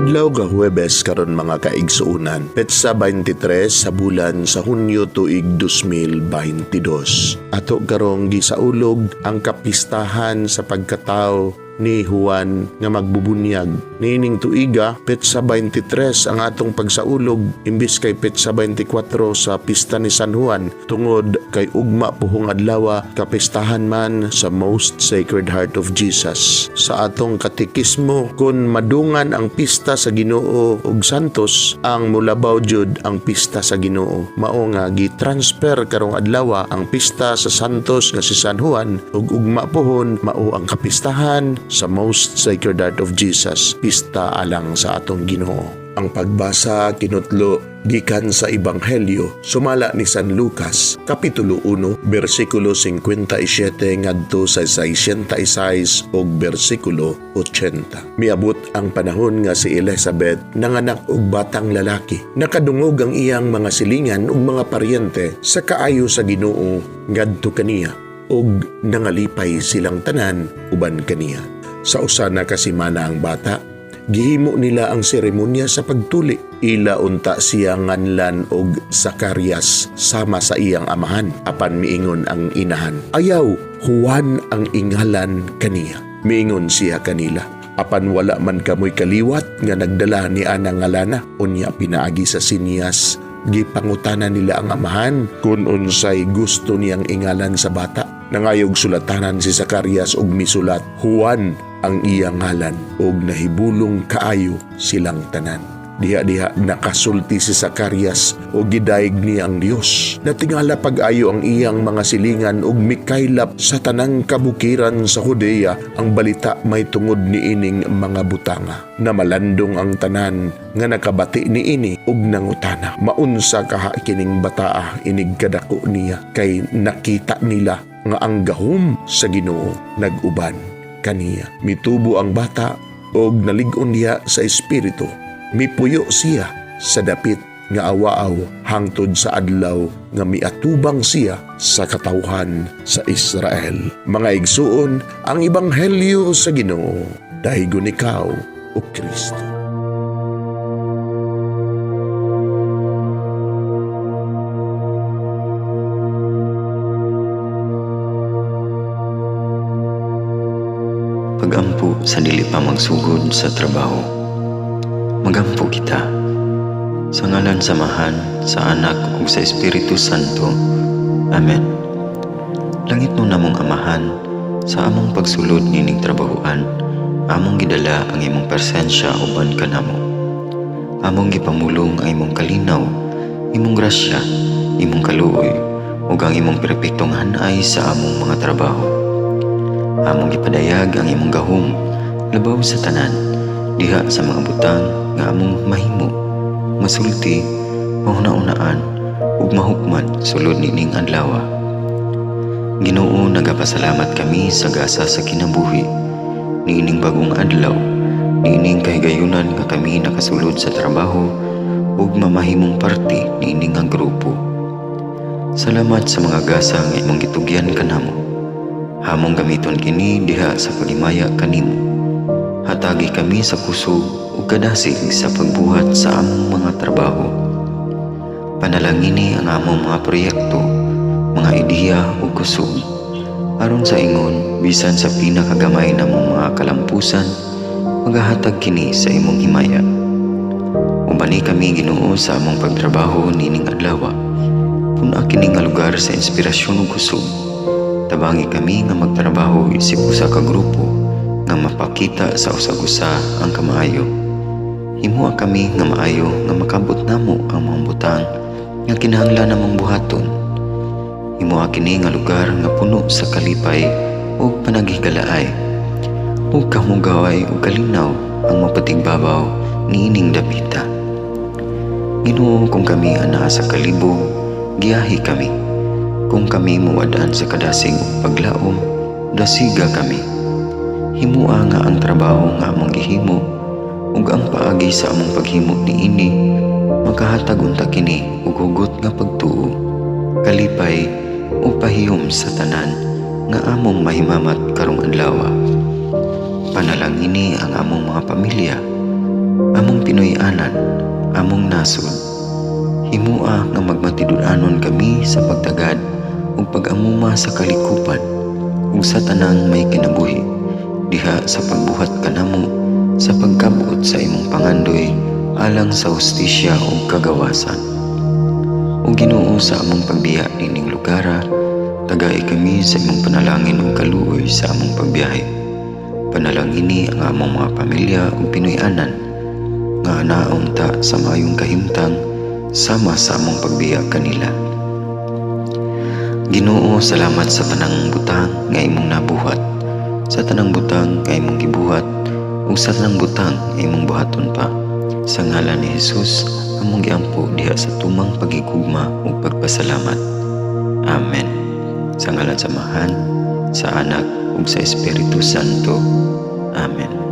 Adlaw nga Huwebes karon, mga kaigsuonan, petsa 23 sa bulan sa Hunyo, tuig 2022. Ato karong gisaulog ang kapistahan sa pagkatao ni Juan nga magbubunyag. Niining tuiga, petsa 23 ang atong pagsaulog imbis kay petsa 24 sa pista ni San Juan, tungod kay ugma puhong adlaw kapistahan man sa Most Sacred Heart of Jesus. Sa atong katekismo, kung madungan ang pista sa Ginoo ug Santos, ang mulabaw jud ang pista sa Ginoo. Mao nga gi-transfer karong adlaw ang pista sa Santos nga si San Juan ug ugma pohon mao ang kapistahan sa Most Sacred Heart of Jesus, pista alang sa atong Ginoo. Ang pagbasa kinutlo gikan sa Ebanghelyo sumala ni San Lucas, Kapitulo 1, bersikulo 57 ngadto sa 66 ug bersikulo 80. Miabot ang panahon nga si Elizabeth nanganak og batang lalaki. Nakadungog ang iyang mga silingan ug mga paryente sa kaayo sa Ginoo ngadto kaniya ug nangalipay silang tanan uban kaniya. Sa usa na ka semana ang bata, gihimo nila ang seremonya sa pagtuli. Ila unta siya nganlan og Zacarias sama sa iyang amahan. Apan miingon ang inahan, "Ayaw, Juan ang ingalan kaniya." Miingon siya kanila, "Apan wala man kamoy kaliwat nga nagdala ni anang ngalana." Unya pinaagi sa sinyas, gipangutana nila ang amahan kung unsay gusto niyang ingalan sa bata. Nangayog sulatanan si Zacarias og misulat, "Juan ang iyang ngalan," og nahibulong kaayo silang tanan. Diha-diha nakasulti si Zacarias og gidayeg niya ang Dios. Natingala pag-ayo ang iyang mga silingan ug mikaylap sa tanang kabukiran sa Judea ang balita may tungod niining mga butanga. Namalandong ang tanan nga nakabati niini ug nangutana, "Maunsa kaha kining bataa inig kadako niya?" Kay nakita nila nga ang gahom sa Ginoo nag-uban kaniya. Mitubo ang bata og nalig-on diha sa espiritu. Mipuyo siya sa dapit nga awaaw hangtod sa adlaw nga miatubang siya sa katawhan sa Israel. Mga igsuon, ang ebanghelyo sa Ginoo. Daygon ikaw, o Kristo. Pagampo sa dili pa magsugod sa trabaho. Magampo kita. Sa ngalan sa Amahan, sa Anak ug sa Espiritu Santo. Amen. Langitnon namong Amahan, sa among pagsulod nining trabahoan, among gidala ang imong presensya uban kanamo. Among gipamulong ang imong kalinaw, imong grasya, imong kaluoy, ug ang imong perpektong hanay sa among mga trabaho. Among gipadayag ang imong gahom labaw sa tanan diha sa mga butang nga among mahimo, masulti, mahuna-unaan ug mahukman sulod nining adlaw. Ginoo, nagapasalamat kami sa gasa sa kinabuhi niining bagong adlaw, niining kahigayunan nga kami nakasulod sa trabaho ug mamahimong parte niini nga grupo. Salamat sa mga gasa nga imong gitugyan kanamo. Among gamiton kini diha sa paghimaya kanimo. Hatagi kami sa kusog ug kadasig sa pagbuhat sa among mga trabaho. Panalangini ang among mga proyekto, mga ideya ug kusog. Aron sa ingon, bisan sa pinakagamay namong mga kalampusan, magahatag kini sa imong himaya. Ubani kami, Ginoo, sa among pagtrabaho nining adlaw. Pun-a kini nga lugar sa inspirasyon ug kusog. Tabangi kami nga magtrabaho isip usa ka grupo nga mapakita sa usag-usa ang kamaayo. Himoa kami nga maayo nga makabot namo ang mga butang nga kinahanglan namong buhaton. Himoa kini nga lugar nga puno sa kalipay ug panaghigalaay. Ug kamugaway ug kalinaw ang mapatigbabaw niining dapita. Ginoo, kung kami anaa sa kalibog, giyahi kami. Kung kami muwad-an sa kadasig ug paglaom, dasiga kami. Himoa nga ang trabaho nga among gihimo ug ang paagi sa among paghimo niini makahatag unta kini og hugot nga pagtuo, kalipay ug pahiyom sa tanan nga among mahimamat karong adlaw. Panalangini ang among mga pamilya. Among Pinuy-anan, among nasod, himua nga magmatinud-anon kami sa pagtagad ug pag-amuma sa kalikupan ug sa tanang may kinabuhi diha sa pagbuhat kanamo sa pagkab-ot sa imong pangandoy alang sa hustisya ug kagawasan. O Ginoo, sa among pagbiya niining lugara, tagai kami sa imong panalangin ug kaluoy sa among pagbiyahe. Panalangini ang among mga pamilya ug Pinuy-anan nga anaon ta sa maayong kahimtang sama sa among pagbiya kanila. Ginoo, salamat sa tanang butang nga imong nabuhat, sa tanang butang nga imong gibuhat, ug sa tanang butang nga imong buhaton pa. Sa ngalan ni Jesus, among giampo diha sa tumang paghigugma ug pagpasalamat. Amen. Sa ngalan sa Amahan, sa Anak ug sa Espiritu Santo. Amen.